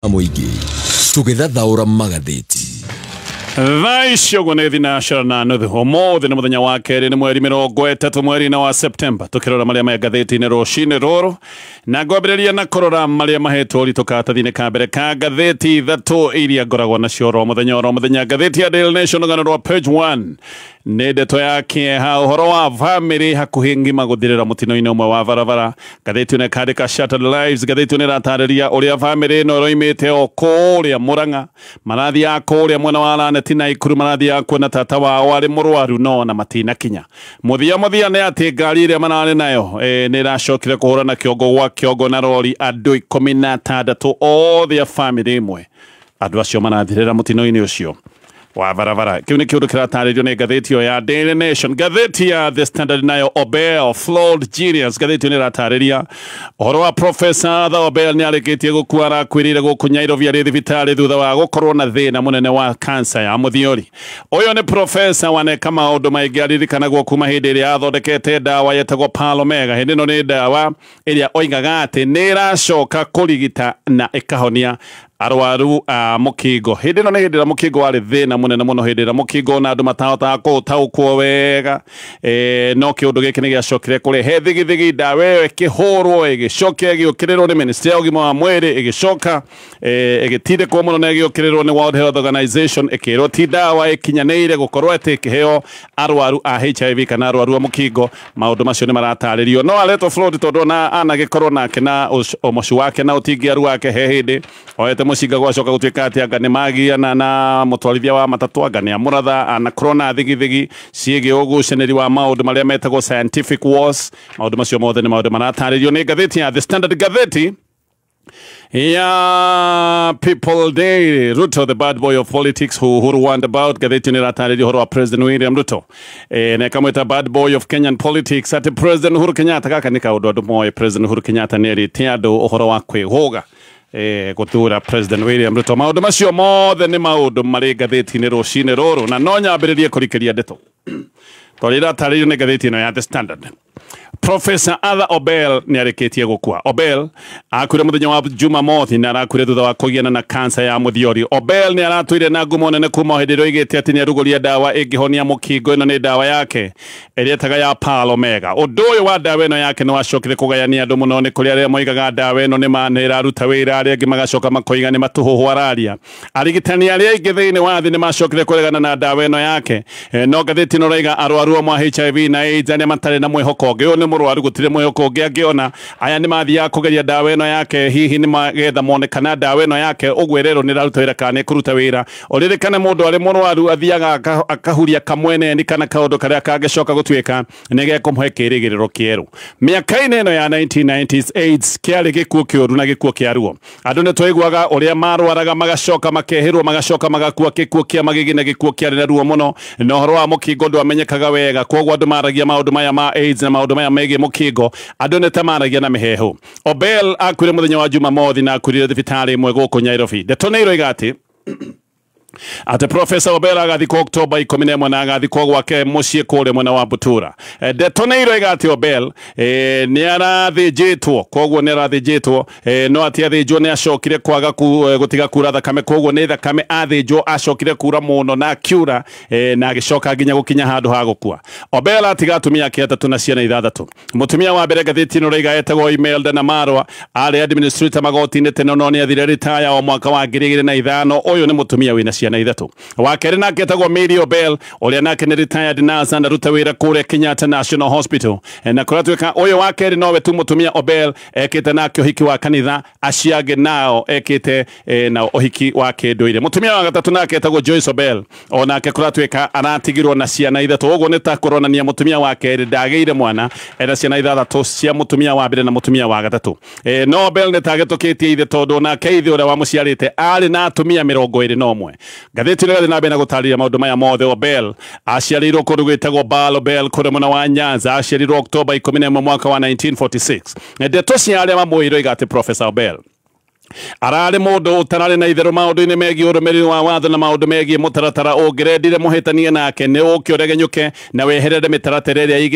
Mũingĩ tũgĩthathaũra magathĩti. Thaa ici ũguo nĩ thinacara na nuthu. Ũmũthĩ nĩ mũthenya wa kerĩ, nĩ mweri 30 mweri-inĩ wa Septemba. Tũkĩrora marĩa me ngathĩti-inĩ rũcinĩ rũrũ, na ngwambĩrĩria na kũrora marĩa mahetwo ũritũ karatathi-inĩ ka mbere ka ngathĩti ithatũ iria ngoragwo nacio oro mũthenya oro mũthenya. Ngathĩti ya Daily Nation, rũgano rwa page 1 nĩ ndeto ya kĩeha, ũhoro wa bamĩrĩ hakuhĩ ng'ima gũthirĩra mũtino-inĩ ũmwe wa barabara. Ngathĩti ĩno ĩkandĩka "Shattered Lives". Ngathĩti ĩno ĩratarĩria ũrĩa bamĩrĩ ĩno ĩroimĩte o kũrĩa Mũrang'a, marathiaga kũrĩa mwena wa Lanet na Ikuru, marathiaga kuona tata wao arĩ mũrwaru, no na matinakinya. Mũthia mũthia nĩ atĩ ngari ĩrĩa mararĩ nayo nĩ ĩracokire kũhũrana kĩongo gwa kĩongo na rori. Andũ 16 othe a bamĩrĩ ĩmwe, andũ acio marathirĩra mũtino-inĩ ũcio wa barabara. Kĩu nĩ kĩũndũ kĩratarĩrio nĩ ngathĩti ĩyo ya Daily Nation. Ngathĩti ya The Standard nayo, "Obel, Flawed Genius". Ngathĩti ĩyo nĩ ĩratarĩria ũhoro wa Professor Arthur Obel, nĩ arĩkĩtie gũkua. Arakuĩrĩire gũkũ Nairobi arĩ thibitarĩ thutha wa gũkorwo na thĩna mũnene wa cancer ya mũthiori. Ũyũ nĩ professor waneka maũndũ maingĩ, aririkanagwo kuma hĩndĩ ĩrĩa athondekete ndawa yetagwo Palomega. Hĩndĩ ĩno nĩ ndawa ĩrĩa oigaga atĩ nĩ ĩracoka kũrigita na ĩkahonia arwaru a mũkingo. Hĩndĩ ĩno nĩ hĩndĩ ĩrĩa mũkingo warĩ thĩna mũnene mũno, hĩndĩ ĩrĩa mũkingo na andũ matahotaga kũũtaũkwo wega. No kĩũndũ gĩkĩ nĩ gĩacokire kũrehe thigithigi. Ndawa ĩyo ĩkĩhũrwo, ĩgĩcoka ĩgĩũkĩrĩrwo nĩ ministry ya ũgima wa mwĩrĩ, ĩgĩcoka ĩgĩtindĩkwo mũno na ĩgĩũkĩrĩrwo nĩ World Health Organization, ĩkĩrwo ti ndawa ĩkinyanĩire gũkorwo atĩ ĩkĩheo arwaru a HIV kana arwaru a mũkingo. Maũndũ macio nĩ maratarĩrio, no aretwo flawed tondũ ona anagĩkorwo nake na ũmocu wake na ũtingiaru wake, he hĩndĩ oete mũcinga, gwacoka gũtuĩka atĩ anga nĩ magiana na mũtwarithia wa matatũ, anga nĩ amũratha, anakorwo na thigithigi ciĩgiĩ ũgucanĩri wa maũndũ marĩa metagwo scientific wars. Maũndũ macio mothe nĩ maũndũ maratarĩrio nĩ ngathĩti ya The Standard. Ngathĩti ya People Daily, "Ruto, the bad boy of politics who Uhuru warned about". Ngathĩti nĩ ĩratarĩria ũhoro wa President William Ruto na ĩkamwĩta "bad boy of Kenyan politics", atĩ President Uhuru Kenyatta, gaka nĩ kaũndũ andũ moĩ, President Uhuru Kenyatta nĩ erĩte andũ ũhoro wa kwĩhũga gũthura President William Ruto. Maũndũ macio mothe nĩ maũndũ marĩ ngathĩti-inĩ rũcinĩ rũrũ, na no nyambĩrĩrie kũrikĩria ndeto tondũ ĩratarĩrio nĩ ngathĩti ĩno ya The Standard. Professor Arthur Obel nĩ arĩkĩtie gũkua. Obel akuire mũthenya wa Jumamothi na arakuire thutha wa kũgiana na kansa ya mũthiori. Obel nĩ aratũire na ngumo nene kuma o hĩndĩ ĩrĩa oigĩte atĩ nĩ arugũria ndawa ĩngĩhonia mũkingo. Ĩno nĩ ndawa yake ĩrĩa ĩtaga ya Palomega. Ũndũ ũyũ wa ndawa ĩno yake nĩ wacokire kũgayania andũ mũno. Nĩ kũrĩ arĩa moigaga ndawa ĩno nĩ ma nĩ ĩraruta wĩra, arĩa angĩ magacoka makoiga nĩ matũhũhũ araria. Arigitani arĩa aingĩ thĩinĩ wa thĩ nĩ macokire kũregana na ndawa ĩno yake. No ngathĩti ĩno ĩraiga arwaru amwe a HIV na AIDS arĩa matarĩ na mwĩhoko ũngĩ, ũyũ nĩ mũrwaru, gũtirĩ mwĩhoko ũngĩ angĩona, aya nĩ mathiaga kũgeria ndawa ĩno yake, hihi nĩ magetha mone kana ndawa ĩno yake ũguo ĩrerwo nĩ ĩraruta wĩra kana nĩ ĩkũruta wĩra. Ũririkane mũndũ arĩ mũrwaru athiaga akahuria kamweneni kana kaũndũ karĩa kangĩcoka gũtuĩka nĩ gekũmũhe kĩĩrĩgĩrĩro kĩerũ. Mĩaka-inĩ ĩno ya 1990s, AIDS kĩarĩ gĩkuũ kĩũru na gĩkuũ kĩa ruo. Andũ nĩ twaiguaga ũrĩa marwaraga, magacoka makehĩrwo, magacoka magakua, gĩkuũ kĩa magigi na gĩkuũ kĩarĩ na ruo mũno. Na ũhoro wa mũkingo ndwamenyekaga wega, koguo andũ maragia maũndũ maya ma AIDS na maũndũ maya megiĩ mũkingo, andũ nĩ ta maragia na mĩheehũ. Obel akuire mũthenya wa Jumamothi na akuire thibitarĩ ĩmwe gũkũ Nairobi. Ndeto nĩ iroiga atĩ Profesa Obel agathikwo Oktoba 11 na agathikwo gwake mũciĩ kũrĩa mwena wa Butura. Ndeto nĩ iroiga atĩ Obel nĩ arathĩnjĩtwo, koguo nĩ arathĩnjĩtwo, no atĩ athĩnjwo nĩ acokire kwaga gũtiga kura thakame, koguo nĩ thakame athĩnjwo acokire kura mũno na akiura na agĩcoka nginya gũkinya handũ ha gũkua. Obel atiga atumia ake atatũ na ciana ithathatũ. Mũtumia wa mbere, ngathĩti ĩno ĩroiga, etagwo Imelda Namarwa, arĩ administrator magoti-inĩ tene, no nĩ athire retire o mwaka wa 2005. Ũyũ nĩ mũtumia wĩna ciana ithatũ. Wa kerĩ nake etagwo Mary Obel, ũrĩa nake nĩ retired nurse, anaruta wĩra kũrĩa Kenyatta National Hospital. Na kũratuĩka ũyũ wa kerĩ nowe tu mũtumia Obel ekĩte nake ũhiki wa kanitha, acio angĩ nao ekĩte na ũhiki wa kĩndũire. Mũtumia wa gatatũ nake etagwo Joyce Obel, onake kũratuĩka aratigirwo na ciana ithatũ. Ũguo nĩ ta kũronania mũtumia wa kerĩ ndagĩire mwana, ena ciana ithathatũ cia mũtumia wa mbere na mũtumia wa gatatũ. No Obel nĩ tagĩtũkĩtie ithe, tondũ nake ithe ũrĩa wamũciarĩte arĩ na atumia 21. Ngathĩti ĩno ĩrathiĩ na mbere na gũtarĩria maũndũ maya mothe. Obel aciarĩirwo kũndũ gwĩtagwo Bal Obel kũrĩa mwena wa Nyanza. Aciarirwo Oktoba 11 mwaka wa 1946. Ndeto cia arĩa mamũĩ iroiga atĩ Professor Obel Ararĩ mũndũ ũtararĩ na itherũ maũndũ-inĩ megiĩ ũrũmĩrĩri wa watho na maũndũ megiĩ mũtaratara. Ũngĩrendire mũhĩtanie nake nĩ ũke ũregenyũke na weherere mĩtaratara ĩrĩa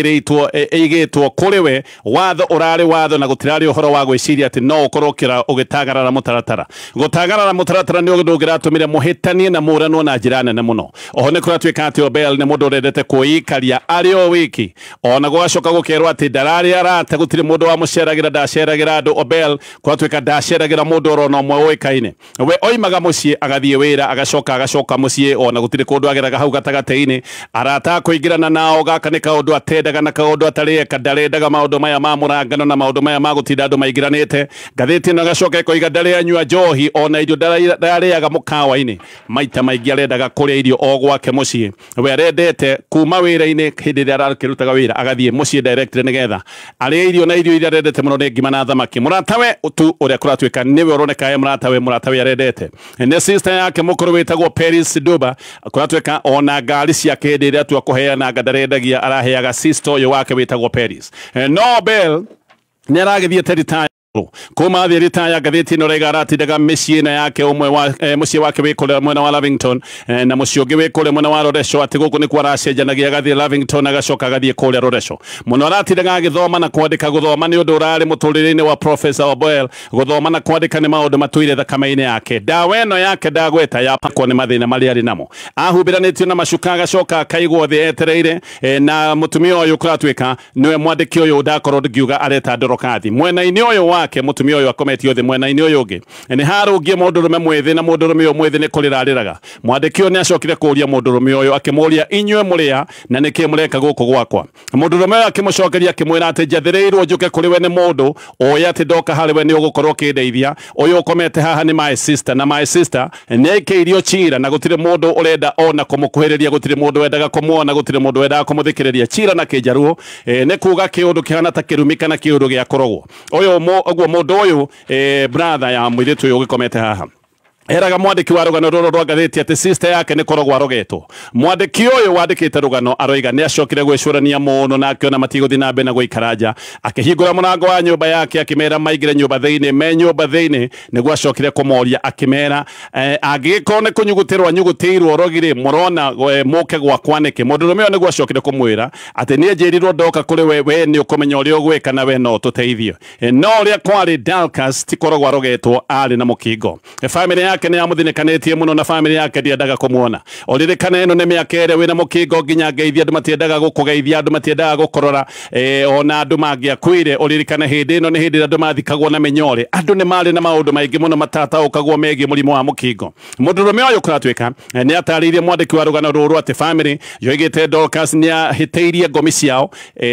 ĩigĩtwo kũrĩ we. Watho ũrarĩ watho na gũtirarĩ ũhoro wa gwĩciria atĩ no ũkorwo ũgĩtagarara mũtaratara. Gũtagarara mũtaratara nĩ ũndũ ũngĩratũmire mũhĩtanie na mũranwo na njĩra nene mũno. Oho nĩ kũratuĩka atĩ Obel nĩ mũndũ ũrendete kwĩikaria arĩ o wiki. Ona gũgacoka gũkerwo atĩ ndararĩ arata, gũtirĩ mũndũ wamũceragĩra, ndaceragĩra andũ. Obel kũratuĩka ndaceragĩra mũndũ oro na ũmwe ũĩkaine. We oimaga mũciĩ agathiĩ wĩra agacoka mũciĩ, ona gũtirĩ kũndũ ageraga hau gatagatĩ-inĩ. Arata kũingĩrana nao gaka nĩ kaũndũ atendaga na kaũndũ atarĩeka. Ndarendaga maũndũ maya ma mũrangano na maũndũ maya ma gũtinda andũ maingĩranĩte. Ngathĩti ĩno ĩgacoka ĩkoiga ndarĩ anyua njohi, ona irio ndarĩaga mũkawa-inĩ. Maita maingĩ arendaga kũrĩa irio o gwake mũciĩ. We arendete kuma wĩra-inĩ hĩndĩ ĩrĩa arakĩrutaga wĩra agathiĩ mũciĩ directly nĩgetha arĩe irio, na irio iria arendete mũno nĩ ngima na thamaki. Mũratawe tu ũrĩa kũratuĩka nĩwe ũroneka e mũratawe arendete nĩ sister yake mũkũrũ wĩtagwo Paris Duba. Kũratuĩka ona ngari ciake hĩndĩ ĩrĩa atua kũheana ndarendagia, araheaga sister ũyũ wake wĩtagwo Paris. No Bell nĩ aragĩthiĩte retire. Kuma athiĩ ritaya, ngathĩti ĩno raiga aratindaga mĩciĩ ĩno yake, ũmwe wa mũciĩ wake wĩ kũrĩa mwena wa Lavington, na mũciĩ ũngĩ wĩ kũrĩa mwena wa Loresho, atĩ gũkũ nĩkuo aracenjanagia, agathiĩ Lavington agacoka agathiĩ kũrĩa Loresho. Mũno aratindaga agĩthoma na kwandĩka. Gũthoma nĩ ũndũ ũrarĩ mũtũrĩre-inĩ wa Professor Obel. Gũthoma na kwandĩka nĩ maũndũ matũire thakame-inĩ yake. Ndawa ĩno yake ndagweta yapakwo nĩ mathĩna marĩa arĩ namo. Ahumbĩranĩtio na macuka agacoka akaigwo thĩ etereire, na mũtumia ũyũ kũratuĩka nĩwe mwandĩki ũyũ ndakorwo ngiuga areta Ndorokathi. Mwena-inĩ ũyũ wake mũtumia ũyũ akometio thĩ, mwena-inĩ ũyũ ũngĩ nĩ harũngie mũndũrũme mwĩthĩ, na mũndũrũme ũyũ mwĩthĩ nĩ kũrĩra arĩraga. Mwandĩki ũyũ nĩ acokire kũũria mũndũrũme ũyũ akĩmũũria, inyuĩ mũrĩa na nĩkĩ mũreka gũkũ gwakwa? Mũndũrũme ũyũ akĩmũcokeria akĩmwĩra atĩ njathĩrĩirwo njũke kũrĩ we nĩ mũndũ ũĩ atĩ ndoka harĩ we nĩ ũgũkorwo ũkĩndeithia. Ũyũ ũkomete haha nĩ my sister, na my sister nĩ aikĩirio chira na gũtirĩ mũndũ ũrenda ona kũmũkuhĩrĩria, gũtirĩ mũndũ wendaga kũmuona, gũtirĩ mũndũ wendaga kũmũthikĩrĩria. Chira na kĩnjaruo nĩ kuga kĩũndũ kĩhana ta kĩrumi kana kĩũndũ gĩa kũrogwo. Ũyũ ũguo mũndũ ũyũ brother ya mũirĩtu ũyũ ũgĩkomete haha eraga mwandĩki wa rũgano rũrũ rwa ngathĩti atĩ sister yake nĩ kũrogwo arogetwo. Mwandĩki ũyũ wandĩkĩte rũgano aroiga nĩ acokire gwĩcũrania mũno na akĩona matigũthiĩ na mbere na gũikara nja. Akĩhingũra mũrango wa nyũmba yake akĩmera maingĩre nyũmba thĩinĩ. Me nyũmba thĩinĩ nĩguo acokire kũmoria akĩmera, angĩgĩkorwo nĩ kũnyugutĩrwo anyugutĩirwo rogirĩ mũrona mũke gwakwa nĩkĩ? Mũndũrũme ũyũ nĩguo acokire kũmwĩra atĩ niĩ njĩrirwo ndoka kũrĩ we, we nĩ ũkũmenya ũrĩa ũgwĩka na we no ũtũteithie. No ũrĩa kwarĩ, Dorcas ti kũrogwo arogetwo, arĩ na mũkingo. Famĩlĩ yake nĩ yamũthinĩkanĩtie mũno na famĩlĩ yake ndiendaga kũmuona. Ũririkane ĩno nĩ mĩaka ĩrĩa wĩna mũkingo nginya ngeithia andũ matiendaga gũkũgeithia, andũ matiendaga gũkũrora, ona andũ mangĩakuire. Ũririkane hĩndĩ ĩno nĩ hĩndĩ ĩrĩa andũ mathikagwo na mĩnyore. Andũ nĩ marĩ na maũndũ maingĩ mũno matataũkagwo megiĩ mũrimũ wa mũkingo. Mũndũrũme ũyũ kũratuĩka nĩ atarĩirie mwandĩki wa rũgano rũrũ atĩ famĩlĩ yoigĩte Dorcas nĩ ahĩtĩirie ngomi ciao,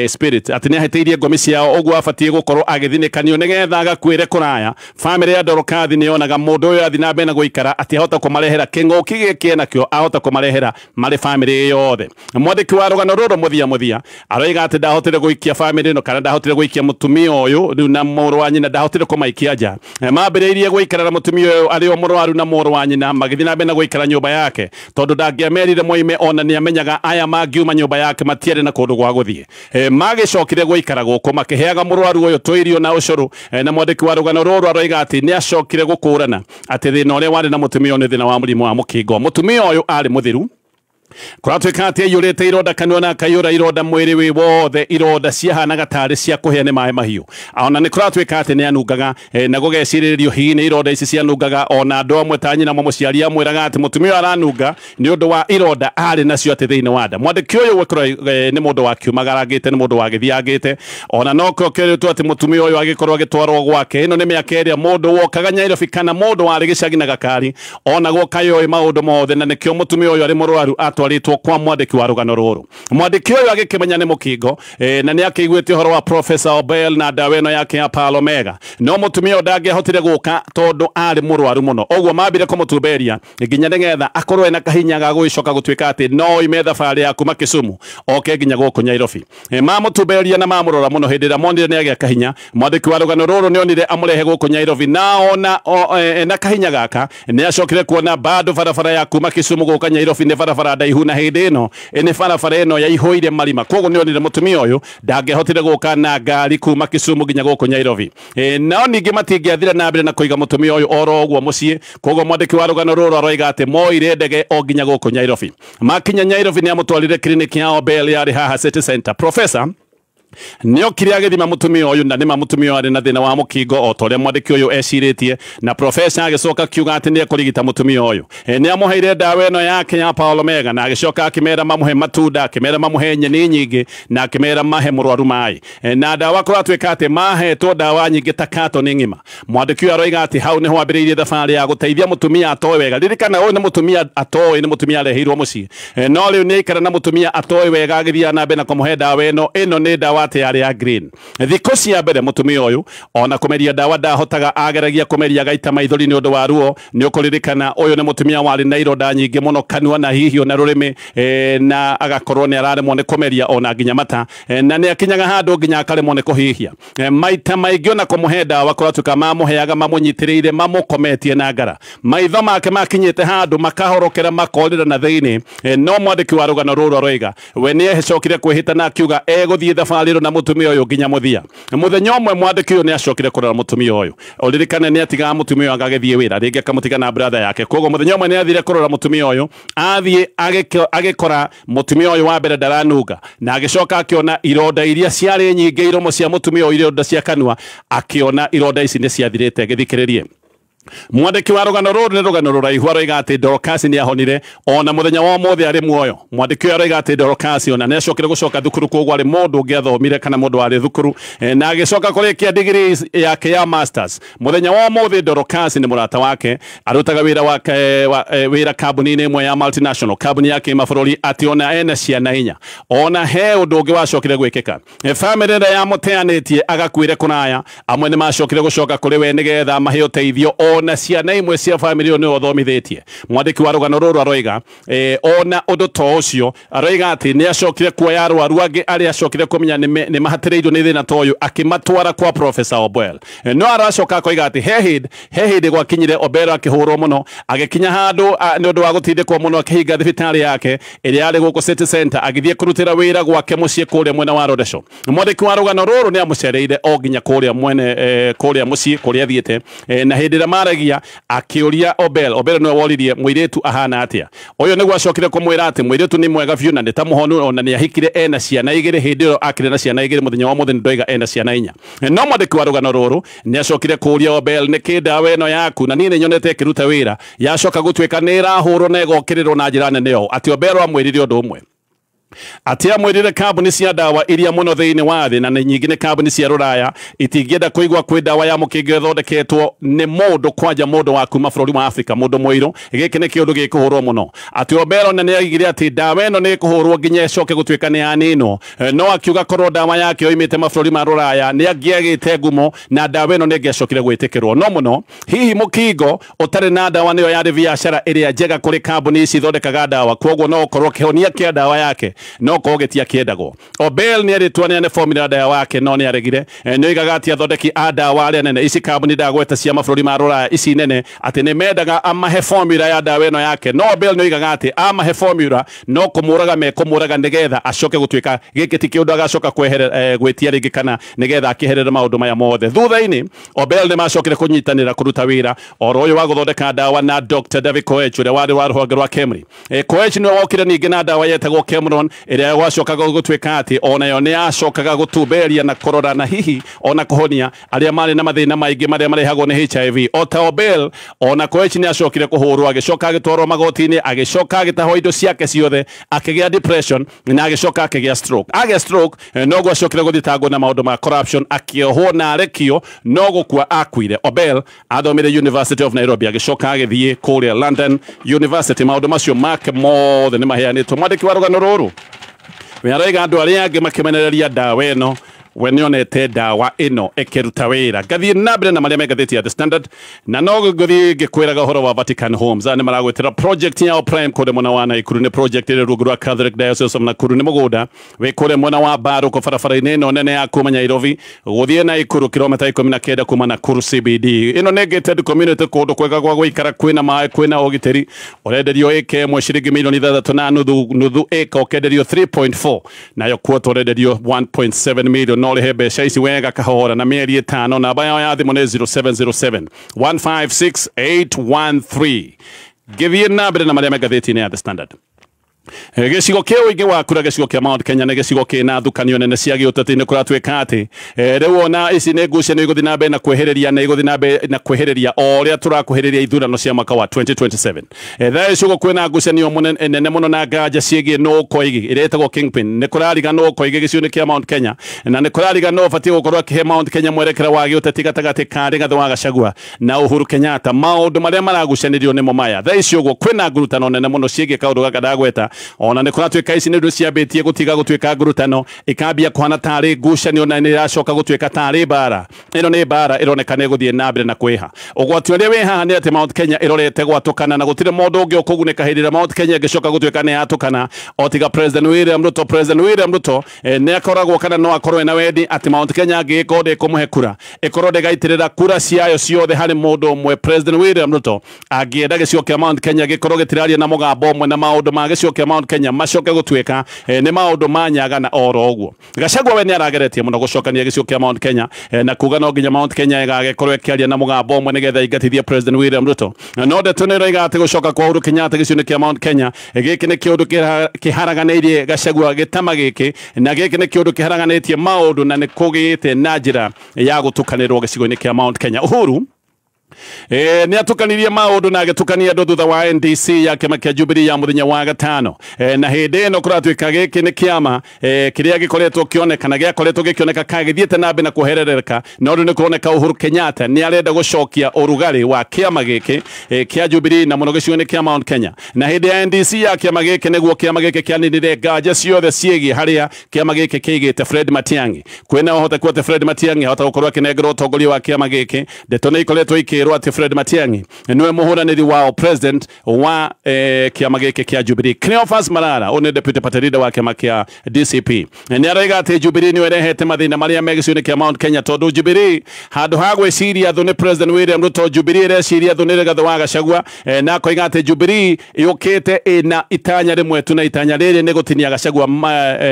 spirit, atĩ nĩ ahĩtĩirie ngomi ciao, ũguo abatiĩ gũkorwo agĩthinĩkanio nĩgetha agakuĩre kũraya. Famĩlĩ ya Dorcas nĩ yonaga mũndũ ũyũ athiĩ na mbere na gũikara atĩ ahota kũmarehera kĩng'ũki gĩkĩ enakĩo, ahota kũmarehera marĩ famĩlĩ yothe. Mwandĩki wa rũgano rũrũ mũthia aroiga atĩ ndahotire gũikia famĩlĩ ĩno kana ndahotire gũikia mũtumia ũyũ rĩu na mũrũ wa nyina, ndahotire kũmaikia nja. Mambĩrĩirie gũikara na mũtumia ũyũ arĩ o mũrwaru na mũrũ wa nyina, magĩthiĩ na mbere na gũikara nyũmba yake tondũ ndangĩamerire moime, ona nĩ amenyaga aya mangiuma nyũmba yake matiarĩ na kũndũ gwa gũthiĩ. Magĩcokire gũikara gũkũ makĩheaga mũrwaru ũyũ tũirio na ũcũrũ, na mwandĩki wa rũgano rũrũ aroiga atĩ nĩ acokire gũkũrana atĩ thĩna ũrĩa warĩ na mũtumia ũyũ nĩ thĩna wa mũrimũ wa mũkingo. Mũtumia ũyũ arĩ mũthiru, kũratuĩka atĩ aiyũrĩte ironda kanua na akaiyũra ironda mwĩrĩ wĩ wothe, ironda ciahanaga tarĩ cia kũhĩa nĩ maĩ mahiũ. Ona nĩ kũratuĩka atĩ nĩ anungaga, na gũgecirĩrio hihi nĩ ironda ici cianungaga. Ona andũ amwe ta nyina mũciari amwĩraga atĩ mũtumia ũyũ aranunga nĩ ũndũ wa ironda arĩ nacio atĩ thĩinĩ wa nda. Mwandĩki ũyũ nĩ mũndũ wakiumagarangĩte, nĩ mũndũ wagĩthiangĩte. Ona no kĩo atĩ mũtumia ũyũ agĩkorwo agĩtwarwo gwake. Ĩno nĩ mĩaka ĩrĩa mũndũ wokaga Nyairobi kana mũndũ warĩ gĩcagi na gakari ona gwoka yoĩ maũndũ mothe, na nĩkĩo mũtumia ũyũ arĩ mũrwaru atwarĩtwo kwa mwandĩki wa rũgano rũrũ. Mwandĩki ũyũ agĩkĩmenya nĩ mũkingo, na nĩ akĩiguĩte ũhoro wa Professor Obel na ndawa ĩno yake ya Palomega. No mũtumia ũyũ ndangĩahotire gũka tondũ arĩ mũrwaru mũno. Ũguo mambire kũmũtumberia nginya nĩgetha akorwo ena kahinya ga gũgĩcoka gũtuĩka atĩ no oime thabarĩ ya kuma Kisumu oke nginya gũkũ Nyairobi. Mamũtumberia na mamũrora mũno hĩndĩ ĩrĩa monire nĩ agĩa kahinya. Mwandĩki wa rũgano rũrũ nĩ onire amũrehe gũkũ Nyairobi, na ona na kahinya gaka nĩ acokire kuona bado barabara ya kuma Kisumu gũka Nyairobi nĩ barabara haraihu na hĩndĩ ĩno nĩ barabara ĩno yaihũire marima. Koguo nĩ onire mũtumia ũyũ ndangĩahotire gũka na ngari kuma Kisumu nginya gũkũ Nairobi. Nao ningĩ matingĩathire na mbere na kũiga mũtumia ũyũ oro ũguo mũciĩ. Koguo mwandĩki wa rũgano rũrũ aroiga atĩ moire ndege o nginya gũkũ Nairobi. Makinya Nairobi nĩ amũtwarire clinic ya Obel yarĩ haha City Center. Professor nĩokire agĩthima mũtumia ũyũ na nĩma mũtumia ũyũ arĩ na thĩna wa mũkingo o ta ũrĩa mwandĩki ũyũ ecirĩtie, na professor agĩcoka akiuga atĩ nĩ ekũrigita mũtumia ũyũ. Nĩ amũheire ndawa ĩno yake ya Paul Omega na agĩcoka akĩmera mamũhe matunda, akĩmera mamũhe nyeni nyingĩ na akĩmera mahe mũrwaru maĩ. Na ndawa kũratuĩka atĩ mahetwo ndawa nyingĩ ta katoni ng'ima. Mwandĩki ũyũ aroiga atĩ hau nĩho ambĩrĩirie thabarĩ ya gũteithia mũtumia atoĩ wega. Ririkana ũyũ nĩ mũtumia atoĩ, nĩ mũtumia areheirwo mũciĩ, no rĩu nĩ aikara na mũtumia atoĩ wega agĩthiaga na mbere na kũmũhe ndawa ĩno. Ĩno nĩ ndawa atĩ yarĩ ya green. Thikũ cia mbere mũtumia ũyũ ona kũmeria ndawa ndahotaga, ageragia kũmeria agaita maithori nĩ ũndũ wa ruo. Nĩ ũkũririkana ũyũ nĩ mũtumia warĩ na ironda nyingĩ mũno kanua na hihi ona rũrĩmĩ, na agakorwo nĩ araremwo nĩ kũmeria ona nginya mata, na nĩ akinyaga handũ nginya akaremwo nĩ kũhihia. Maita maingĩ ona kũmũhe ndawa kũratuĩka mamũheaga mamũnyitĩrĩire mamũkometie na ngara, maitho make makinyĩte handũ makahorokera makorĩra na thĩinĩ. No mwandĩki wa rũgano rũrũ aroiga we nĩ acokire kwĩhĩta na akiuga egũthiĩ thabarĩ na mũtumia ũyũ nginya mũthia. Mũthenya ũmwe mwandĩki ũyũ nĩ acokire kũrora mũtumia ũyũ. Ũririkane nĩ atigaga mũtumia ũyũ agagĩthiĩ wĩra rĩngĩ akamũtiga na brother yake. Koguo mũthenya ũmwe nĩ athire kũrora mũtumia ũyũ, athiĩ agĩkora mũtumia ũyũ wa mbere ndaranunga, na agĩcoka akĩona ironda iria ciarĩ nyingĩ iromo cia mũtumia ũyũ, ironda cia kanua, akĩona ironda ici nĩ ciathirĩte. Gĩthikĩrĩrie mwandĩki wa rũgano rũrũ nĩ rũgano rũraihu aroiga atĩ Dorcas nĩ ahonire ona mũthenya wa ũmũthĩ arĩ muoyo. Mwandĩki ũyũ aroiga atĩ Dorcas ona nĩ acokire gũcoka thukuru, koguo arĩ mũndũ ũngĩ athomire kana mũndũ warĩ thukuru, na agĩcoka kũrĩkia degree yake ya masters. Mũthenya wa ũmũthĩ Dorcas nĩ mũrata wake, arutaga wĩra wake wĩra kambuni-inĩ ĩmwe ya multinational, kambuni ya kĩmabũrũri, atĩ ona ena ciana inya. Ona he ũndũ ũngĩ wacokire gwĩkĩka, famĩlĩ ĩrĩa yamũteanĩtie agakuĩre kũraya, amwe nĩ macokire gũcoka kũrĩ we nĩgetha mahe ũteithio, ona ciana imwe cia famĩlĩ ĩyo nĩwe ũthomithĩtie. Mwandĩki wa rũgano rũrũ aroiga ona ũndũ ta ũcio, aroiga atĩ nĩ acokire kuoya arwaru angĩ arĩa acokire kũmenya nĩ mahatĩrĩirio nĩ thĩna ta ũyũ, akĩmatwara kwa Professor Obel. No aracoka akoiga atĩ he hĩndĩ gwakinyire Obel akĩhũrwo mũno, agĩkinya handũ nĩ ũndũ wa gũtindĩkwo mũno akĩhinga thibitarĩ yake ĩrĩa yarĩ gũkũ City Center, agĩthiĩ kũrutĩra wĩra gwake mũciĩ kũrĩa mwena wa Rodesho. Mwandĩki wa rũgano rũrũ nĩ amũcereire o nginya kũrĩa mwene kũrĩa mũciĩ kũrĩa athiĩte, na hĩndĩ ĩrĩa maragia akĩũria Obel, Obel nĩwe woririe mũirĩtu ahana atĩa. Ũyũ nĩguo acokire kũmwĩra atĩ mũirĩtu nĩ mwega biũ na nĩ ta mũhonu, ona nĩ ahikire ena ciana igĩrĩ. Hĩndĩ ĩyo akĩrĩ na ciana igĩrĩ, mũthenya wa ũmũthĩ nĩ ndoiga ena ciana inya. No mwandĩki wa rũgano rũrũ nĩ acokire kũũria Obel nĩkĩ ndawa ĩno yaku na niĩ nĩ nyonete ĩkĩruta wĩra yacoka gũtuĩka nĩ ĩrahũrwo na ĩgokĩrĩrwo na njĩra nene ũũ. Atĩ Obel amwĩrire ũndũ ũmwe, atĩ amwĩrire kambuni cia ndawa iria mũno thĩinĩ wa thĩ na nyingĩ nĩ kambuni cia rũraya itingĩenda kũigua kwĩ ndawa ya mũkingo ĩthondeketwo nĩ mũndũ kwanja mũndũ wa kuma bũrũri wa Afrika, mũndũ mũirũ. Gĩkĩ nĩ kĩũndũ gĩkũhũrwo mũno. Atĩ Obel ona nĩ aigire atĩ ndawa ĩno nĩ ĩkũhũrwo nginya ĩcoke gũtuĩka nĩ yaninwo, no akiuga korwo ndawa yake yoimĩte mabũrũri ma rũraya nĩ angĩagĩte ngumo na ndawa ĩno nĩ ĩngĩacokire gwĩtĩkĩrwo. No mũno hihi mũkingo ũtarĩ na ndawa nĩyo yarĩ biacara ĩrĩa njega kũrĩ kambuni ici ithondekaga ndawa, koguo no ũkorwo kĩhonia kĩa ndawa yake no korwo gĩtiakĩendagwo. Obel nĩ erĩtwo aneane formula ndawa yake no nĩ aregire. Nĩ oigaga atĩ athondeki a ndawa arĩa nene, ici kambuni ndagweta cia mabũrũri ma rũraya ici nene, atĩ nĩ mendaga amahe formula ya ndawa ĩno yake, no Obel nĩ oigaga atĩ amahe formula no kũmũraga mekũmũraga nĩgetha acoke gũtuĩka gĩkĩ ti kĩũndũ agacoka kweherera gwĩtia rĩngĩ kana nĩgetha akĩherere maũndũ maya mothe. Thutha-inĩ Obel nĩ macokire kũnyitanĩra kũruta wĩra oro ũyũ wa gũthondeka ndawa na Dr. David Koech ũrĩa warĩ wa rũhonge rwa Kemri. Koech nĩwe wokire ningĩ na ndawa yetagwo Kemron ĩrĩa gwacokaga gũtuĩka atĩ onayo nĩ yacokaga gũtumberia na kũrora na hihi ona kũhonia arĩa marĩ na mathĩna maingĩ marĩa marehagwo nĩ HIV. O ta Obel, ona Koech nĩ acokire kũhũrwo, agĩcoka agĩtwarwo magoti-inĩ, agĩcoka agĩtahwo indo ciake ciothe, akĩgĩa depression na agĩcoka akĩgĩa stroke. Agĩa stroke noguo acokire gũthitangwo na maũndũ ma corruption, akĩohwo na arekio, no gũkua akuire. Obel athomire University of Nairobi, agĩcoka agĩthiĩ kũrĩa London University. Maũndũ macio make mothe nĩ maheanĩtwo. Mwandĩki wa rũgano rũrũ we araiga andũ arĩa angĩ makĩmenereria ndawa ĩno, we nĩonete ndawa ĩno ĩkĩruta wĩra. Ngathiĩ na mbere na marĩa me ngathĩti ya The Standard, na no ngũthiĩ ngĩkwĩraga ũhoro wa Vatican Homes. Aya nĩ maragwĩtĩra project yao Prime kũrĩa mwena wa Nakuru. Nĩ project ĩrĩ rungu rwa Catholic Diocese of Nakuru. Nĩ mũgũnda wĩ kũrĩa mwena wa Mbarũkũ barabara-inĩ ĩno nene ya kuma Nairobi gũthiĩ Nakuru, kilomita 19 kuma Nakuru CBD. Ĩno nĩ gated community, kũndũ kwega gwa gũikara, kwĩna maĩ, kwĩna ũgitĩri. Ũrenderio ĩka ĩmwe ciringi milioni 6 na nuthu, nuthu ĩka ũkenderio 3.4, nayo quarter ũrenderio 1.7 million. No ũrĩhe mbeca ici wega kahora na mĩeri 5. Namba yao ya thimũ nĩ 0707 156 813. Ngĩthiĩ na mbere na marĩa me ngathĩti-inĩ ya The Standard. Gĩcigo kĩa ũingĩ wa kura, gĩcigo kĩa Mount Kenya nĩ gĩcigo kĩna thukanio nene cia gĩũteti. Nĩ kũratuĩka atĩ rĩu ona ici nĩ ngucanio igũthiĩ na mbere na kwĩhĩrĩria, na igũthiĩ na mbere na kwĩhĩrĩria o ũrĩa tũrakuhĩrĩria ithurano cia mwaka wa 2027. Thaa ici ũguo kwĩna ngucanio nene mũno na nganja ciĩgiĩ nũ Koigi ĩrĩa ĩtagwo Kingpin. Nĩ kũrariga nũ Koigi gĩcigo-inĩ kĩa Mount Kenya, na nĩ kũrariga nũ ũbatiĩ gũkorwo akĩhe Mount Kenya mwerekera wa gĩũteti gatagatĩ ka Rigathĩ wa Gachagua na Uhuru Kenyatta. Maũndũ marĩa maragucanĩrio nĩmo maya. Thaa ici ũguo kwĩna ngurutano nene mũno ciĩgiĩ kaũndũ gaka ndagweta. Ona nĩ kũratuĩka ici nĩ ũndũ ciambĩtie gũtiga gũtuĩka ngurutano, ikambia kũhana tarĩ ngucanio, na nĩ iracoka gũtuĩka tarĩ mbara. Ĩno nĩ mbara ĩroneka nĩ ĩgũthiĩ na mbere na kwĩha. Ũgwati ũrĩa wĩ haha nĩ atĩ Mount Kenya ĩrorete gwatũkana, na gũtirĩ mũndũ ũngĩ ũkũgunĩka hĩndĩ ĩrĩa Mount Kenya ĩngĩcoka gũtuĩka nĩ yatũkana o tiga President William Ruto. President William Ruto nĩ akoragwo kana no akorwo ena wendi atĩ Mount Kenya angĩgĩkorwo ndĩkũmũhe kura, ĩkorwo ndĩgaitĩrĩra kura ciayo ciothe harĩ mũndũ ũmwe. President William Ruto angĩenda gĩcigo kĩa Mount Kenya gĩkorwo gĩtiraria na mũgambo ũmwe, na maũndũ ma gĩcigo kĩa Mount Kenya macoke gũtuĩka nĩ maũndũ ma nyaga na oro ũguo. Gachagua we nĩ arageretie mũno gũcokania gĩcigo kĩa Mount Kenya, na kuga no nginya Mount Kenya ĩgagĩkorwo ĩkĩaria na mũgambo ũmwe nĩgetha ĩingatithie President William Ruto. No ndeto nĩ ĩroiga atĩ gũcoka kwa Uhuru Kenyatta gĩcigo-inĩ kĩa Mount Kenya, gĩkĩ nĩ kĩũndũ kĩharaganĩirie Gachagua gĩtama gĩkĩ, na gĩkĩ nĩ kĩũndũ kĩharaganĩtie maũndũ na nĩ kũgĩte na njĩra ya gũtukanĩrwo gĩcigo-inĩ kĩa Mount Kenya. Uhuru nĩ atukanirie maũndũ na agĩtukania andũ thutha wa NDC ya kĩama kĩa Jubilee ya mũthenya wa gatano. Na hĩndĩ ĩno kũratuĩka gĩkĩ nĩ kĩama kĩrĩa gĩkoretwo kĩoneka gĩakoretwo gĩkĩoneka kagĩthiĩte na mbere na kũherereka, no rĩu nĩ kũroneka Uhuru Kenyatta nĩ arenda gũcokia ũrugarĩ wa kĩama gĩkĩ kĩa Jubilee na mũno gĩcigo-inĩ kĩa Mount Kenya. Na hĩndĩ ya NDC ya kĩama gĩkĩ nĩguo kĩama gĩkĩ kĩaninire nganja ciothe ciĩgiĩ harĩa kĩama gĩkĩ kĩigĩte Fred Matiang'i. Kwĩna ũhoteku atĩ Fred Matiang'i ahota gũkorwo akĩnengerwo ũtongoria wa kĩama gĩkĩ. Ndeto nĩ ikoretwo ikĩrwo atĩ Fred Matiang'i niwe mũhũranĩri wao president wa kĩama gĩkĩ kĩa Jubilee. Cleophas Malala ũyũ nĩ deputy party leader wa kĩama kĩa DCP nĩ aroiga atĩ Jubilee nĩyo ĩrehete mathĩna marĩa me gĩcigo-inĩ kĩa Mount Kenya, tondũ Jubilee handũ ha gwĩciria thũ nĩ President William Ruto, Jubilee ĩreciria thũ nĩ Rigathĩ wa Gachagua, na akoiga atĩ Jubilee yũkĩte ĩna itanya rĩmwe tu, na itanya rĩrĩ nĩ gũtinia Gachagua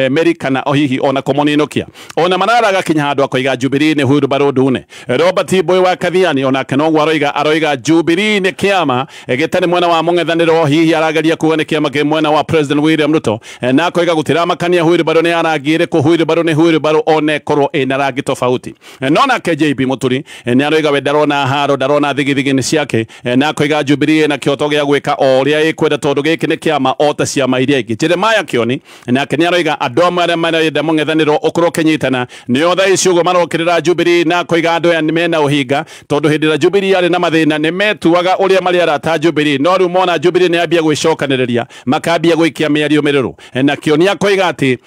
meri kana o hihi ona kũmũninũkia. Ona Malala agakinya handũ akoiga Jubilee nĩ hurumbarũ ndune. Robert Boy wa Kathiani onake noguo aroiga Jubilee nĩ kĩama gĩtarĩ mwena wa mũng'ethanĩro, hihi arageria kuga nĩ kĩama kĩ mwena wa President William Ruto, na akoiga gũtiramakania hurumbarũ nĩ ya rangi ĩrĩkũ, hurumbarũ nĩ hurumbarũ one korwo ĩna rangi tofauti. No nake JB Muturi nĩ aroiga we ndarona haro, ndarona thigithigi nĩ ciake, na akoiga Jubilee ĩna kĩhoto gĩa gwĩka o ũrĩa ĩkwenda tondũ gĩkĩ nĩ kĩama o ta ciama iria ingĩ. Jeremiah Kioni nake nĩ aroiga andũ amwe arĩa marenda mũng'ethanĩro ũkorwo ũkĩnyitana nĩo thaa ici ũguo marokĩrĩra Jubilee, na akoiga andũ aya mena ũhinga tondũ hĩndĩ ĩrĩa Jubilee yarĩ na mathĩna nĩ metuaga ũrĩa marĩ arata Jubilee, no rĩu mona Jubilee nĩ ambia gwĩcokanĩrĩria makambia gwĩkia mĩario mĩrũrũ. Na Kioni akoiga atĩ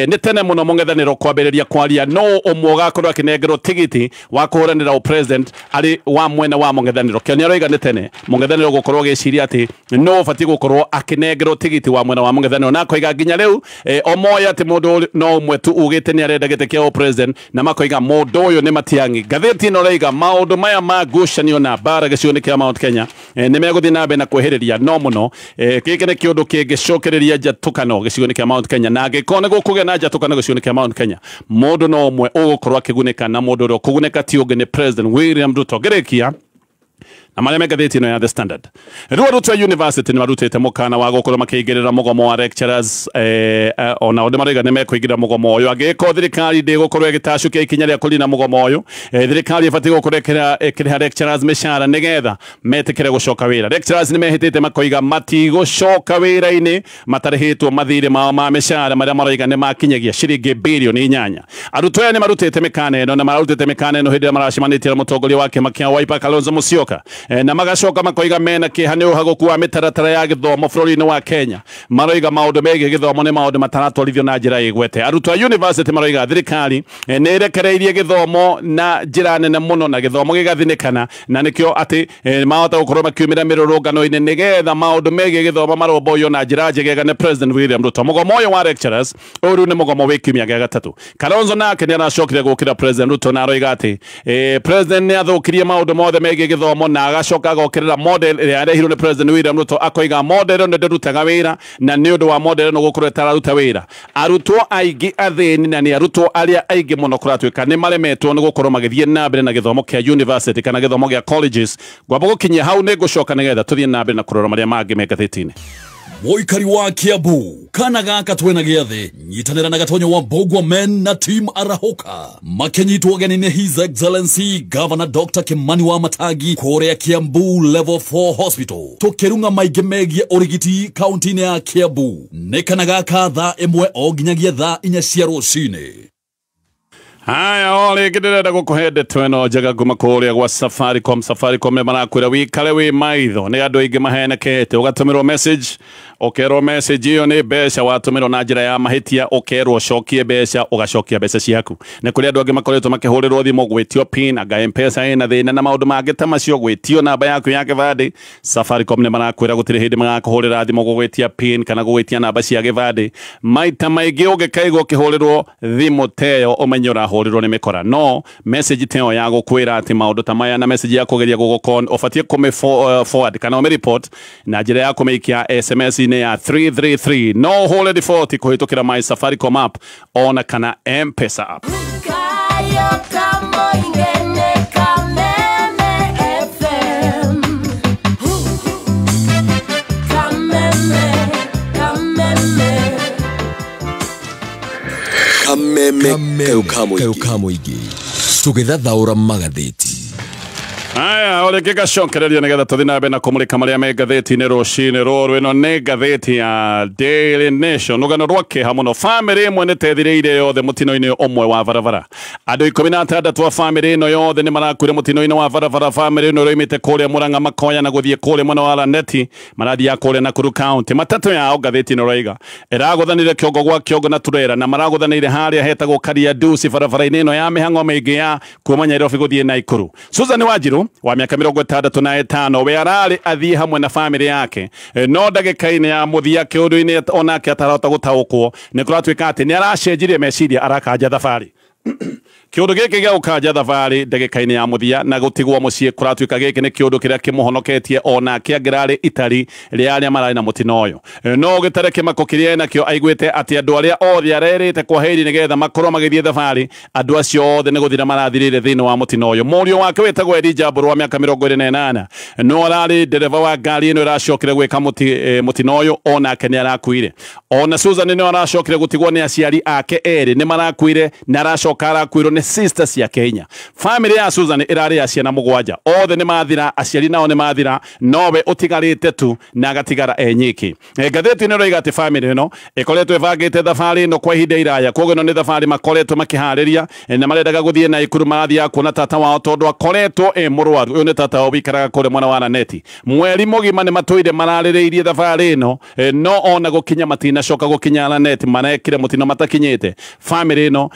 nĩ tene mũno mũng'ethanĩro kwambĩrĩria kwaria no ũmwe ũgakorwo akĩnengerwo tigiti wa kũhũranĩra ũpresident arĩ wa mwena wa mũng'ethanĩro. Kioni aroiga nĩ tene mũng'ethanĩro gũkorwo agĩciria atĩ no ũbatiĩ gũkorwo akĩnengerwo tigiti wa mwena wa mũng'ethanĩro, na akoiga nginya rĩu omoya atĩ mũndũ no ũmwe tu ugĩte nĩ arenda gĩtĩ kĩa ũpresident, na makoiga mũndũ ũyũ nĩ Matiang'i. Ngathĩti ĩno ĩroiga maũndũ maya ma ngucanio na mbara gĩcigo-inĩ kĩa Mount Kenya nĩ megũthiĩ na mbere na kwĩhĩrĩria no mũno. Gĩkĩ nĩ kĩũndũ kĩngĩcokereria njatũkano gĩcigo-inĩ kĩa Mount Kenya, na angĩkorwo nĩ gũkũgĩa na njatũkano gĩcigo-inĩ kĩa Mount Kenya, mũndũ no ũmwe ũgũkorwo akĩgunĩka, na mũndũ ũrĩa ũkũgunĩka ti ũngĩ nĩ President William Ruto. Ngĩrĩkia na marĩa me ngathĩti ĩno ya The Standard. Rĩu arutwo a university nĩ marutĩte mũkana wa gũkorwo makĩingĩrĩra mũgomo wa lecturers, ona nĩ marauga nĩ mekũingĩrĩra mũgomo ũyũ angĩkorwo thirikari ndĩgũkorwo ĩgĩtacũkia ikinya rĩa kũnina mũgomo ũyũ. Thirikari ĩbatiĩ gũkorwo ĩkĩrĩha lecturers mĩcara nĩgetha metĩkĩre gũcoka wĩra. Lecturers nĩ mehĩtĩte makoiga matigũcoka wĩra-inĩ matarĩhĩtwo mathirĩ mao ma mĩcara marĩa marauga nĩ makinyagia ciringi bilioni 8. Arutwo aya nĩ marutĩte mĩkana ĩno, na mararutĩte mĩkana ĩno hĩndĩ ĩrĩa maracemanĩtie na mũtongoria wa kĩama kĩa Wiper Kalonzo Musyoka. Na magacoka makoiga mena kĩeha nĩ ũhagũku wa mĩtaratara ya gĩthomo bũrũri-inĩ wa Kenya. Maroiga maũndũ megiĩ gĩthomo nĩ maũndũ mataratwarithio na njĩra ĩgwete. Arutwo a university maroiga thirikari nĩ ĩrekereirie gĩthomo na njĩra nene mũno na gĩthomo gĩgathinĩkana, na nĩkĩo atĩ mahota gũkorwo makiumĩra mĩrũrũngano-inĩ nĩgetha maũndũ megiĩ gĩthomo marũmbũiyo na njĩra njegega nĩ President William Ruto. Mũgomo ũyũ wa lecturers ũyũ nĩ mũgomo wĩ kiumia gĩa gatatũ. Kalonzo nake nĩ aracokire gũkĩra President Ruto na aroiga atĩ President nĩ athũkirie maũndũ mothe megiĩ gĩthomo na agacoka agokĩrĩra model ĩrĩa yarehirwo nĩ President William Ruto, akoiga model ĩno ndĩrutaga wĩra na nĩ ũndũ wa model ĩno gũkorwo ĩtararuta wĩra. Arutwo aingĩ athĩni na nĩ arutwo arĩa aingĩ mũno kũratuĩka nĩ maremetwo nĩ gũkorwo magĩthiĩ na mbere na gĩthomo kĩa university kana gĩthomo gĩa colleges. Ngwamba gũkinyia hau nĩ ngũcoka nĩgetha tũthiĩ na mbere na kũrora marĩa mangĩ me ngathĩti-inĩ. Mũikari wa Kiambu kana gaka twena gĩathĩ nyitanĩra na Gatonyo wa Mbogwa Men na team Arahoka makenyitwo ũgeni nĩ His Excellency Governor Dr. Kimani wa Matagi kũrĩa Kiambu Level 4 Hospital tũkĩrung'a maingĩ megiĩ ũrigiti kaunti-inĩ ya Kiambu. Nĩ kana gaka thaa 1 o nginyagia thaa 4 cia rũcinĩ. Haya, ole ndĩrenda gũkũhe ndeto ĩno njega kuma kũrĩa gwa Safaricom. Safaricom nĩ marakwĩra wikare wĩ maitho, nĩ andũ aingĩ mahenekete. Ũgatũmĩrwo message, ũkerwo message ĩyo nĩ mbeca watũmĩrwo na njĩra ya mahĩtia, ũkerwo ũcokie mbeca, ũgacokia mbeca ciaku. Nĩ kũrĩ andũ angĩ makoretwo makĩhũrĩrwo thimũ gwĩtio pin, anga M-Pesa ĩna thĩna na maũndũ mangĩ ta macio, gwĩtio namba yaku ya gĩbandĩ. Safaricom nĩ marakwĩra gũtirĩ hĩndĩ magakũhũrĩra thimũ gũgwĩtia pin kana gũgwĩtia namba cia gĩbandĩ. Maita maingĩ ũngĩkaigua ũkĩhũrĩrwo thimũ teyo ũmenye ũrahũrĩrwo nĩ mĩkora. No message teyo ya gũkwĩra atĩ maũndũ ta maya na message ya kũgeria gũgũkon ũbatiĩ kũmĩ forward kana ũmĩ report na njĩra ya kũmĩikia SMS-inĩ ya 333. No ũhũre default kũhĩtũkĩra my Safaricom app ona kana M-Pesa app. Kameme kayo mũingĩ tũgĩthathaũra magathĩti. Aya, ole gĩgacokereria nĩgetha tũthiĩ na mbere na kũmũrĩka marĩa me ngathĩti-inĩ rũcinĩ rũrũ. Ĩno nĩ ngathĩti ya Daily Nation. Rũgano rwa kĩeha mũno, bamĩrĩ ĩmwe nĩ tethirĩire yothe mũtino-inĩ ũmwe wa barabara. Andũ 16 a bamĩrĩ ĩno yothe nĩ marakuire mũtino-inĩ wa barabara. Bamĩrĩ ĩno ĩroimĩte kũrĩa Murang'a Makoya na gũthiĩ kũrĩa mwena wa Laneti, marathiaga kũrĩa Nakuru County. Matatũ yao ngathĩti ĩno ĩroiga ĩragũthanire kĩongo gwa kĩongo na turera, na maragũthanĩire harĩa hetagwo Kariandusi barabara-inĩ ĩno ya mĩhang'o mĩingĩ ya kuma Nairobi gũthiĩ Nakuru. Susan Wanjiru wa mĩaka 65 we ararĩ athiĩ hamwe na bamĩrĩ yake, no ndagĩka-inĩ ya mũthia kĩũndũ-inĩ onake atarahota gũtaũkwo nĩ kũratuĩka atĩ nĩ aracenjirie meciria, arakanja thabarĩ. Kĩũndũ gĩkĩ gĩa gũkanja thabarĩ ndagĩka-inĩ ya mũthia na gũtigwo mũciĩ kũratuĩka gĩkĩ nĩ kĩũndũ kĩrĩa kĩmũhonoketie onake angĩrarĩ itari rĩa arĩa mararĩ na mũtino ũyũ. No gĩtarĩ kĩmako kĩrĩa enakĩo aiguĩte atĩ andũ arĩa othe arerĩte kwa heri nĩgetha makorwo magĩthiĩ thabarĩ, andũ acio othe nĩ gũthira marathirĩire thĩinĩ wa mũtino ũyũ. Mũriũ wake wĩtagwo Elijah Mbũrũ wa mĩaka 28 no ararĩ ndereba wa ngari ĩno ĩracokire gwĩka mũtino ũyũ, onake nĩ arakuire. Ona Susan nĩ aracokire gũtigwo nĩ aciari ake erĩ nĩ marakuire, na aracoka arakuirwo nĩ sisters cia Kenya. Family ya Susan ĩrarĩ ya ciana 7, othe nĩ mathira, aciari nao nĩ mathira, nowe ũtigarĩte tu na agatigara e nyiki. Ngathĩti ĩno ĩroiga atĩ family ĩno ĩkoretwo ĩbangĩte thabarĩ ĩno kwa ihinda iraya, koguo ĩno nĩ thabarĩ makoretwo makĩharĩria na marendaga gũthiĩ Naikuru, marathiaga kuona tata wao tondũ akoretwo e mũrwaru. Ũyũ nĩ tata wao wĩikaraga kũrĩa mwena wa Laneti. Mweri mũgima nĩ matũire mararĩrĩirie thabarĩ ĩno, no ona gũkinya matinacoka gũkinya Laneti, marekire mũtino matakinyĩte. Family ĩno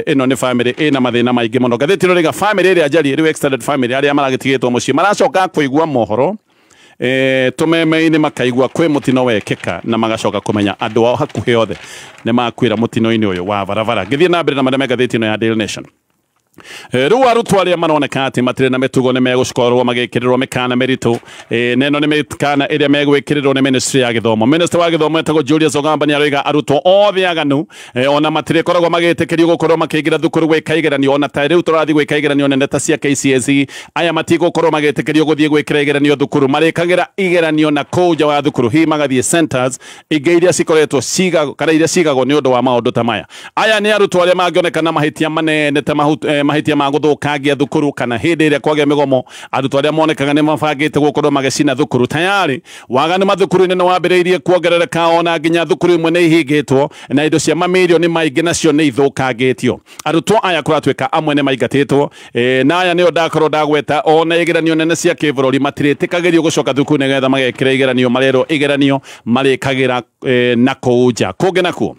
ĩno nĩ family ĩna mathĩna maingĩ mũno. Ngathĩti ĩno ĩroiga family ĩrĩa njarie rĩu extended family arĩa maragĩtigĩtwo mũciĩ maracoka kũigua mohoro tũmeme-inĩ, makaigua kwĩ mũtino wekĩka na magacoka kũmenya andũ ao hakuhĩ othe nĩ makuĩra mũtino-inĩ ũyũ wa barabara. Ngĩthiĩ na mbere na marĩa me ngathĩti ĩno ya Daily Nation. Rĩu arutwo arĩa maroneka atĩ matirĩ na mĩtugo nĩ megũkorwo magĩkĩrĩrwo mĩkana mĩritũ, na ĩno nĩ mĩkana ĩrĩa megwĩkĩrĩrwo nĩ ministry ya gĩthomo. Minister wa gĩthomo etagwo Julius Ogamba nĩ aroiga arutwo othe aganu ona matirĩkoragwo magĩtĩkĩrio gũkorwo makĩingĩra thukuru gwĩka igeranio, ona ta rĩu tũrathiĩ gwĩka igeranio nene ta cia KCSE, aya matigũkorwo magĩtĩkĩrio gũthiĩ gwĩkĩra igeranio thukuru, marĩkagĩra igeranio na kũu nja wa thukuru, hihi magathiĩ centers ingĩ iria cikoretwo cigagwo kana iria cigagwo nĩ ũndũ wa maũndũ ta maya. Aya nĩ arutwo arĩa mangĩoneka na mahĩtia manene ta mahĩtia ma gũthũkangia thukuru kana hĩndĩ ĩrĩa kwagĩa mĩgomo arutwo arĩa monekaga nĩ mabangĩte gũkorwo magĩcina thukuru. Tayari waganu mathukuru-inĩ nĩ wambĩrĩirie kuongerereka ona nginya thukuru imwe nĩ ihingĩtwo na indo cia mamirioni maingĩ nacio nĩ ithũkangĩtio. Arutwo aya kũratuĩka amwe nĩ maingatĩtwo, na aya nĩo ndakorwo ndagweta ona igeranio nene cia kĩbũrũri matirĩtĩkagĩrio gũcoka thukuru nĩgetha magekĩra igeranio marerwo igeranio marĩkagĩra na kũu nja. Kũngĩ nakuo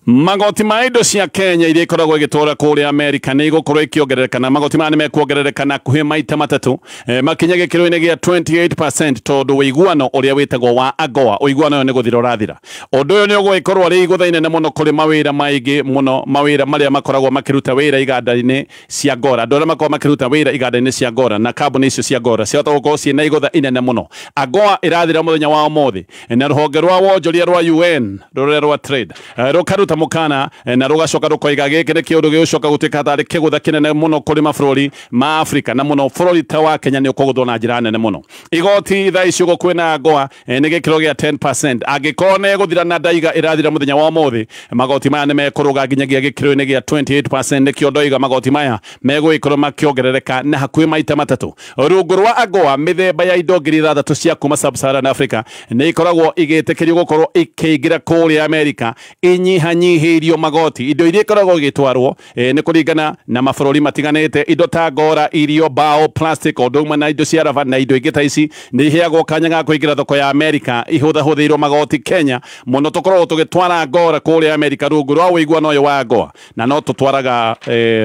magoti ma indo cia Kenya iria ikoragwo igĩtwara kũrĩa Amerika nĩ igũkorwo ikĩongerereka na magoti maya nĩ mekuongerereka na hakuhĩ maita matatũ, makinya gĩkĩro-inĩ gĩa 28% tondũ ũiguano ũrĩa wĩtagwo wa AGOA ũiguano ũyũ nĩ gũthira ũrathira. Ũndũ ũyũ nĩ ũgũgĩkorwo arĩ igũtha inene mũno kũrĩ mawĩra maingĩ mũno, mawĩra marĩa makoragwo makĩruta wĩra iganda-inĩ cia ngora, andũ arĩa makoragwo makĩruta wĩra iganda-inĩ cia ngora na kambuni icio cia ngora ciahota gũkorwo ciĩna igũtha inene mũno. AGOA ĩrathira mũthenya wa ũmũthĩ na rũhonge rwa wonjoria rwa UN rũrĩa rwa trade rũkaruta mukana na rugacoka rukoiga gĩkĩ nĩ kĩũndũ gĩgũcoka gũtuĩka tarĩ kĩgũtha kĩnene mũno kũrĩ mabũrũri ma Afrika na mũno bũrũri ta wa Kenya nĩ ũkũgũthwo na njĩra nene mũno. Igoti thaa ici ũguo kwĩna AGOA nĩ gĩkĩro gĩa 10%, angĩkorwo nĩ ĩgũthira na ndaiga ĩrathira mũthenya wa ũmũthĩ magoti maya nĩ mekũrũga nginyagia gĩkĩro-inĩ gĩa 28%. Nĩkĩo ndoiga magoti maya megũgĩkorwo makĩongerereka na hakuhĩ maita matatũ. Rungu rwa AGOA mĩthemba ya indo 6,000 cia kuma Sub-Saharan Africa nĩ ikoragwo igĩtĩkĩrio gũkorwo ikĩingĩra kũrĩa Amerika inyihanyihĩirio magoti. Indo iria ikoragwo igĩtwarwo nĩ kũringana na mabũrũri matiganĩte, indo ta ngora, irio, bao, plastic, ũndũ ũmwe na indo cia raba na indo ingĩ ta ici nĩ iheagwo kanya ga kũingĩra thoko ya Amerika ihũthahũthĩirwo magoti. Kenya mũno tũkoragwo tũgĩtwara ngora kũrĩa Amerika rungu rwa ũiguano ũyũ wa AGOA na no tũtwaraga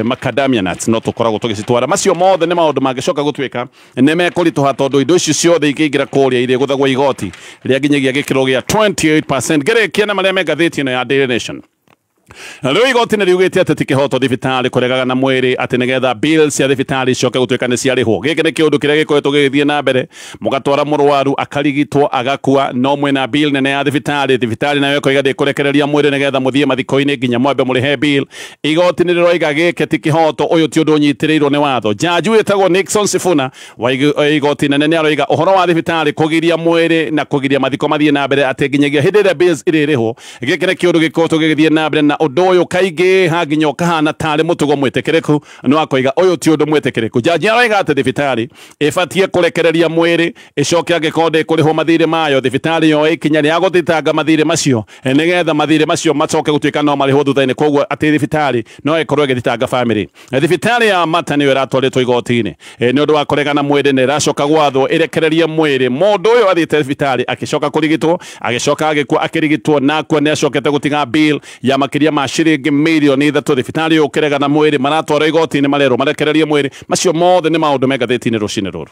macadamia nuts, no tũkoragwo tũgĩcitwara. Macio mothe nĩ maũndũ mangĩcoka gũtuĩka nĩ mekũritũha tondũ indo icio ciothe ikĩingĩra kũrĩa irĩgũthagwo igoti rĩa nginyagia gĩkĩro gĩa 28%. Ngĩrĩkia na marĩa me ngathĩti ĩno ya Daily Nation. Rĩu igoti nĩ riugĩte atĩ ti kĩhoto thibitarĩ kũregaga na mwĩrĩ atĩ nĩgetha bills cia thibitarĩ icoke gũtuĩka nĩ ciarĩhwo. Gĩkĩ nĩ kĩũndũ kĩrĩa gĩkoretwo gĩgĩthiĩ na mbere, mũgatwara mũrwaru akarigitwo agakua, no mwĩna bill nene ya thibitarĩ, thibitarĩ nayo ĩkoiga ndĩkũrekereria mwĩrĩ nĩgetha mũthiĩ mathiko-inĩ nginya mwambe mũrĩhe bill. Igoti nĩ rĩroiga gĩkĩ ti kĩhoto, ũyũ ti ũndũ ũnyitĩrĩirwo nĩ watho. Jaji wĩtagwo Nixon Sifuna wa igoti nene nĩ aroiga ũhoro wa thibitarĩ kũgiria mwĩrĩ na kũgiria mathiko mathiĩ na mbere atĩ nginyagia hĩndĩ ĩrĩa bills irĩrĩhwo. Gĩkĩ nĩ kĩũndũ gĩkoretwo gĩgĩthiĩ na mbere na ũndũ ũyũ kaingĩ hanginya ũkahana tarĩ mũtugo mwĩtĩkĩrĩku, no akoiga ũyũ ti ũndũ mwĩtĩkĩrĩku. Jaji aroiga atĩ thibitarĩ ĩbatiĩ kũrekereria mwĩrĩ ĩcoke angĩkorwo ndĩkũrĩhwo mathirĩ mayo thibitarĩ yoe ikinya rĩa gũthitanga mathirĩ macio nĩgetha mathirĩ macio macoke gũtuĩka no marĩhwo thutha-inĩ, koguo atĩ thibitarĩ no ĩkorwo ĩgĩthitanga bamĩrĩ. Thibitarĩ ya Mata nĩyo ĩratwarĩtwo igoti-inĩ nĩ ũndũ wa kũregana mwĩrĩ na ĩracoka gwathwo ĩrekererie mwĩrĩ. Mũndũ ũyũ athiĩte thibitarĩ akĩcoka kũrigitwo, agĩcoka agĩkua akĩrigitwo na akua nĩ acokete gũtiga bill ya makĩria ma ciringi mirioni 3. Thibitarĩ ũkĩregana mwĩrĩ maratwarwo igoti-inĩ marerwo marekererie mwĩrĩ. Macio mothe nĩ maũndũ me ngathĩti-inĩ rũcinĩ rũrũ.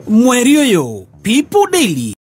Mweri ũyũ People Daily.